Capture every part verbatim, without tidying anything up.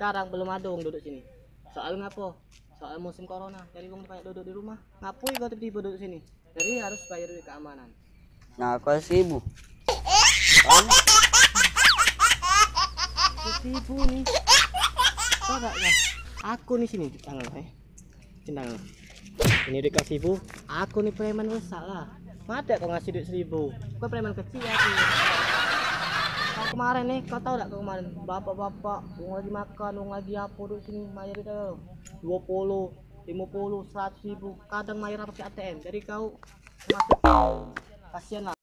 Sekarang belum ado wong duduk sini. Soal ngapo? Soal musim corona. Jadi wong banyak duduk di rumah. Ngapoi kau tiba-tiba duduk sini? Jadi harus bayar duit keamanan. Nah, kau seribu. Seribu ni. Kau tak, aku ni sini, tanggal, eh. Sini, tanggal. Ini duit kau seribu. Aku ni preman rusak lah. Mati kau ngasih duit seribu. Kau preman kecil aku. Kau kemarin nih, kau tahu tak kau kemarin? Bapak-bapak, wong lagi makan, wong lagi apa duduk sini, mayar duit kau. Dua puluh, lima puluh, seratus ribu. Kadang mayar pakai A T M. Jadi kau masuk. Kasihan lah.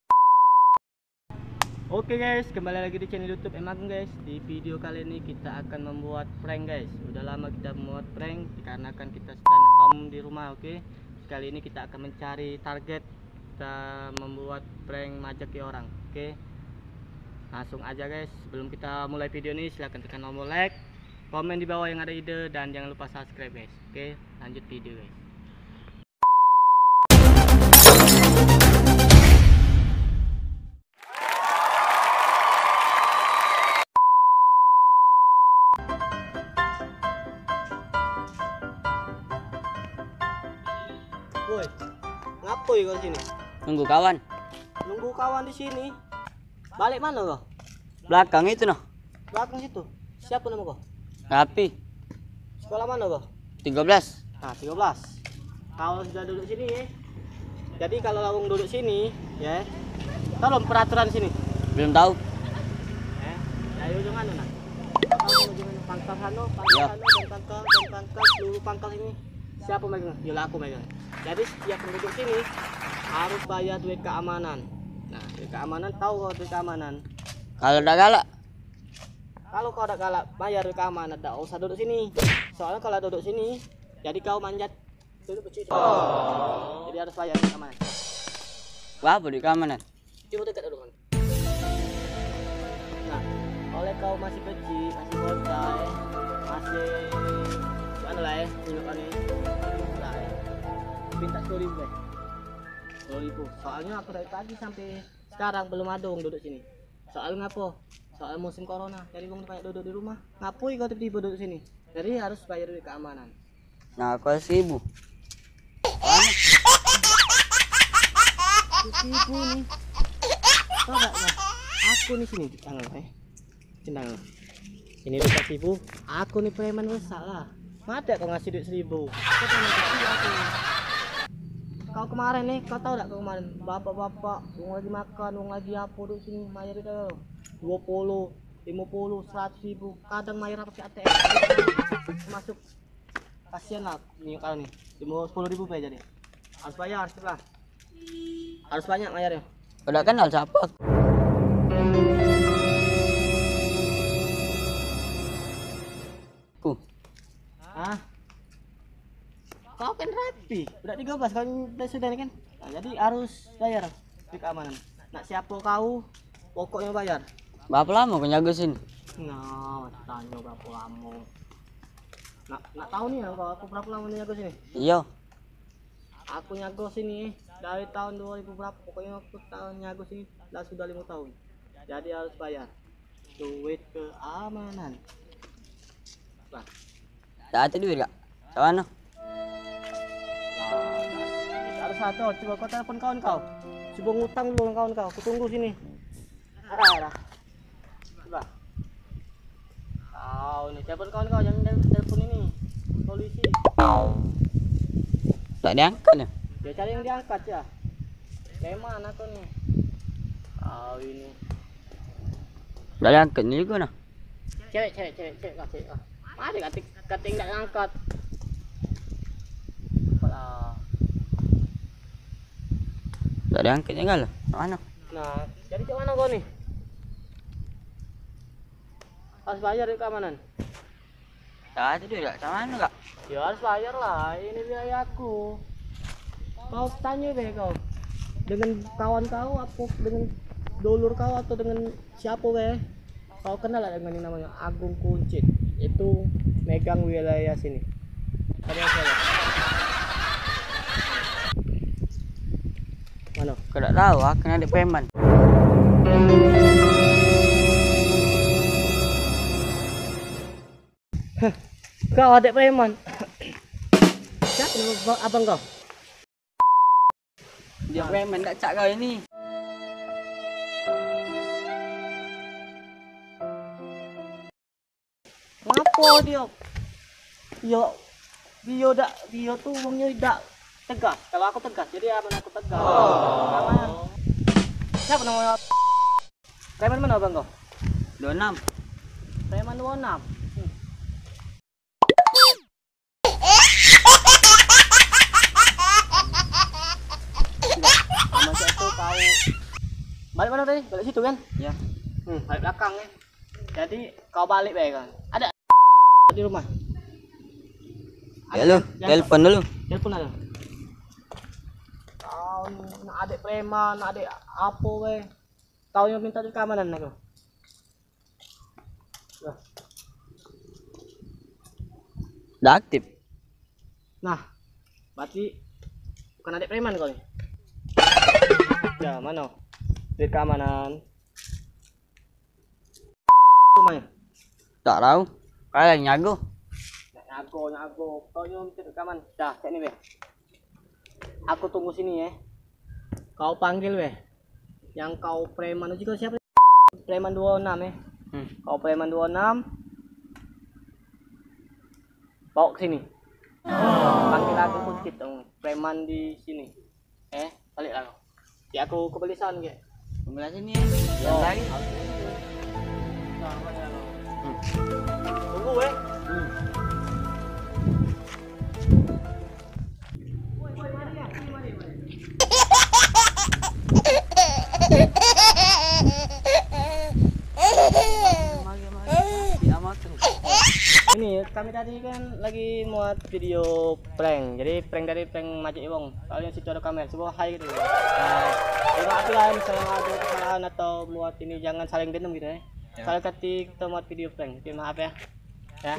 Oke guys, kembali lagi di channel YouTube Emang guys. Di video kali ini kita akan membuat prank guys. Udah lama kita membuat prank dikarenakan kita sedang ham di rumah, oke. Kali ini kita akan mencari target, kita membuat prank majeki orang, oke. Langsung aja guys, sebelum kita mulai video ini silahkan tekan tombol like, komen di bawah yang ada ide, dan jangan lupa subscribe guys. Oke, lanjut video guys. Woi, ngapoi kau di sini? Nunggu kawan. Nunggu kawan di sini? Balik mano kau? Belakang itu noh. Belakang situ. Siapo namo kau? Rapi. Sekolah mano kau? Tiga belas. Nah, tiga belas. Kau sudah duduk sini, ya. Jadi kalau lawang duduk sini, ya. Tolong peraturan sini. Belum tahu. Eh, dari ujung anu nah. Pangkal sano, pangkal sano, dan pangkal, dan pangkal, seluruh pangkal ini. Siapo megang? Yolah, aku megang. Jadi setiap penduduk sini harus bayar duit keamanan. Nah, duit keamanan, tahu kau duit keamanan? Kalau dak galak? Kalau kau dak galak bayar duit keamanan, dak usah duduk sini. Soalnya kalau duduk sini, jadi kau manjat duduk kecil. Jadi harus bayar duit keamanan. Berapa duit keamanan? Cuma dekat dulu kan. Nah, oleh kau masih kecil, masih bocah, eh, masih mana lah, eh, tunjuk kau ni. Nah, eh, minta sepuluh ribu, eh. Sepuluh ribu. Soalnya aku dari pagi sampai sekarang belum ada orang duduk sini. Soal ngapo? Soal musim corona. Jadi wong banyak duduk di rumah. Ngapoi kau tiba-tiba duduk sini? Jadi harus bayar duit keamanan. Nah, kau seribu. Seribu ni. Kau tak lah. Aku ni sini, tanggal, eh. Sini, tanggal. Ini duit seribu. Aku ni preman rusak lah. Mati kau ngasih duit seribu. Kau preman kecil aku. Kau kemarin nih, kau tahu tak kau kemarin? Bapak-bapak, wong lagi makan, wong lagi apa duduk sini, mayar itu dua puluh, lima puluh, seratus ribu. Kadang mayar pakai A T M. Masuk. Kasihan lah, ni kalau ni. Cuma sepuluh ribu be jadi. Harus bayar, harus lah. Harus banyak mayar ya. Udah kenal siapa? Ku. Hah? Kau kan rapi. Udah tiga belas kau udah sudah ni kan? Nah, jadi harus bayar di keamanan. Nak siapa kau, pokoknya bayar. Berapa lama kau nyago sini? Nah, tanya berapa lama. Nak, nak tahu nih aku, aku berapa lama nyago sini? Iya. Aku nyago sini dari tahun dua ribu berapa, pokoknya aku tahun nyago sini lah sudah lima tahun. Jadi harus bayar duit keamanan. Bah. Tak ada duit kak? Kat mana? Harus ada, coba kau telepon kawan kau. Coba ngutang dulu dengan kawan kau, aku tunggu sini. Ada, ada. Coba. Kau ni telepon kawan kau, jangan tel- telepon ini. Polisi. Tak diangkat ya? Dia cari yang diangkat ya. Preman aku ni. Kau ini. Tak diangkat ni juga nah. Cewek, cewek, cewek, cewek, kau cewek kau. Mari kating, kating tak angkat. Apalah. Tak diangkat ni kal. Mana? Nah, jadi cak mana kau ni? Harus bayar duit keamanan. Tak ada duit kak, cak mana kak? Ya harus bayar lah, ini biaya aku. Kau tanya deh kau. Dengan kawan kau apa dengan dulur kau atau dengan siapa be? Kau kenal tak dengan yang namanya Agung Kuncit? Itu megang wilayah sini. Ada yang salah? Mana? Kau tak tahu, aku nak adik preman. Kau adek preman. Siapa nama abang kau? Dia preman dak cak kau ini. Ngapo dio? Dio, dio dak, dio tu wongnyo dak tegas. Kalau aku tegas, jadi aman aku tegas. Aman. Siapa namanya? Preman mana abang kau? Dua enam. Preman dua enam. Hmm. Sama siapa kau? Balik mana tadi? Balik situ kan? Ya. Hmm, balik belakang kan. Jadi kau balik bae kan. Ada di rumah. Ya lu, telepon dulu. Telepon aja. Kau nak adek preman, nak adek apo bae. Kau yang minta duit keamanan aku. Lah. Dah aktif. Nah, berarti bukan adek preman kau ni. Ya, mana? Duit keamanan. Main. Tak tahu. Kau yang nyago. Nak nyago, nyago. Kau yang minta duit keamanan. Dah, cek ni be. Aku tunggu sini ya. Kau panggil weh. Yang kau preman itu kau siapa? Preman dua enam ya. Hmm. Kau preman dua enam. Bawa ke sini. Panggil aku kuntit dong. Preman di sini. Eh, balik lah kau. Ya aku kebelisan ke. Sebelah sini ya. Yang lain. Tunggu eh. Hmm. Ini kami tadi kan lagi muat video prank. Jadi prank dari prank Majik Iwong. Kalau yang situ ada kamera, coba hai gitu. Nah, terima kasih lah misalnya ada kesalahan atau muat ini jangan saling dendam gitu ya. Ya. Salah kati kita muat video prank. Oke, maaf ya. Ya.